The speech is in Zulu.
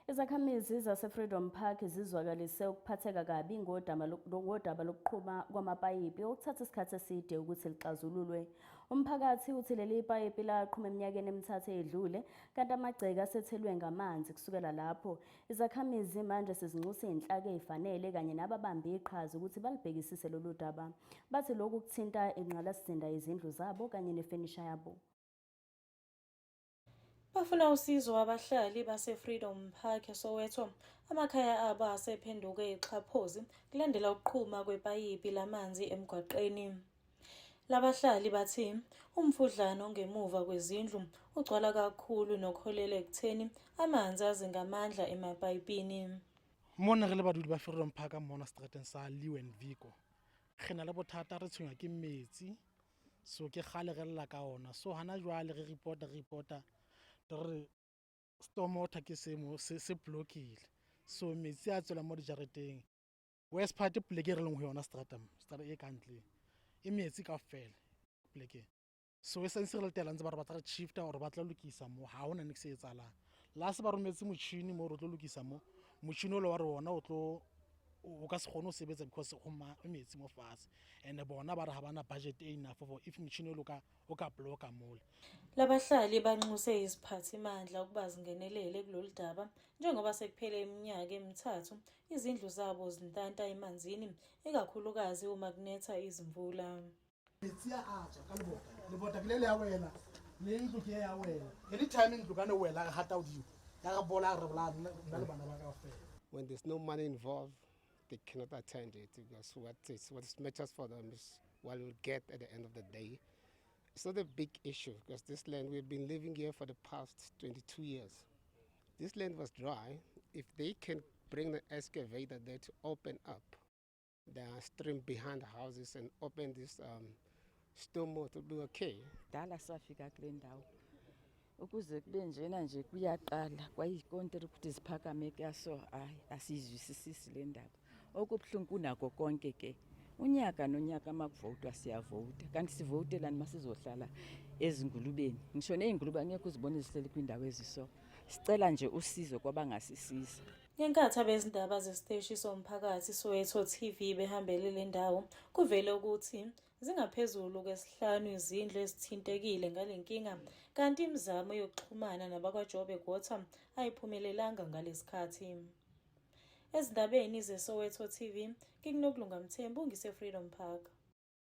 Izakhamizi zase-Freedom Park zizwakalise ukuphatheka kabi ngodaba lokuqhuma kwamapayipi okuthatha isikhathi eside ukuthi lixazululwe. Umphakathi uthi leli payipi laqhuma eminyakeni emithathu eyedlule kanti amagceke asethelwe ngamanzi kusukela lapho. Izakhamizi manje sezinxusa izinhlaka ezifanele kanye nababambe iqhaza ukuthi balibhekisise lolu daba. Bathi lokhu kuthinta ingqalasizinda yezindlu zabo kanye nefenisha yabo. Bafuna usizo abahlali base-Freedom Park eSoweto. Amakhaya abo asephenduke ixhaphozi kulandela ukuqhuma kwepayipi lamanzi emgwaqeni. Labahlali bathi umfudlana ongemuva kwezindlu ugcwala kakhulu nokuholela ekutheni amanzi aze ngamandla emapayipini. Mona re le badudi ba Freedom Park mona strateng sa Leeuw en Vico, re na le bothata, re tshwenywa ke metsi. So ke kgale re lla ka ona. So hana jwale re reporta, re reporta, re storm water ke semo se blockile, so metsi a tswela mo dijareteng. West part, poleke e re leng ho yona, stratum strata e ka ntle e metsi kaofela polekeng. So e sentse re letela ntse ba re batla re shifta or ba tla lokisa mo, ha hona niks e etsahalang. Last ba rometse motjhini mo re tlo lokisa mo, motjhini o le wa re ona o tlo o ka se kgone ho sebetsa because ho metsi mo fatshe, and bona ba re ha bana budget e enough for if motjhini o ka blocka mole. Labahlali banxuse iziphathimandla ukuba zingenelele kulolu daba njengoba sekuphele iminyaka emithathu izindlu zabo zintanta emanzini, ikakhulukazi uma kunetha izimvula. Metsi a a tswa ka lebota, lebota ke le le ya wela, le ntlo ke ya wela. Anytime ntlo ka ne wela, re hata hodimo ya re bola, re bolaya nna le bana ba kaofela. When there's no money involved, they cannot attend it because what is matters for them is what we'll get at the end of the day. It's not a big issue because this land, we've been living here for the past 22 years. This land was dry. If they can bring the excavator there to open up the stream behind the houses and open this storm water, to be okay. Dala safika kule ndawo, ukuze kube njena nje kuyaqala kwayikontere ukuthi ziphakame kuyaso. Hayi, asiyizwisisisi le ndaba. Okubuhlungu kunako konke ke, unyaka nonyaka makuvotwa siyavota, kanti sivotelani masizohlala ezingulubeni? Ngisho ney'ngulube angeke uzibone zihleli kwiindawo eziso. Sicela nje usizo kwabangasisiza. Ngenkathi abezindaba zesiteshi somphakathi Soweto TV behambele le ndawo, kuvele ukuthi zingaphezulu kwesihlanu izindlu ezithintekile ngale nkinga, kanti imizamo yokuxhumana nabakwaJoburg Water ayiphumelelanga ngalesikhathi. Ezindabeni zeSoweto TV, nginguNokulunga Mthembu, ngise-Freedom Park.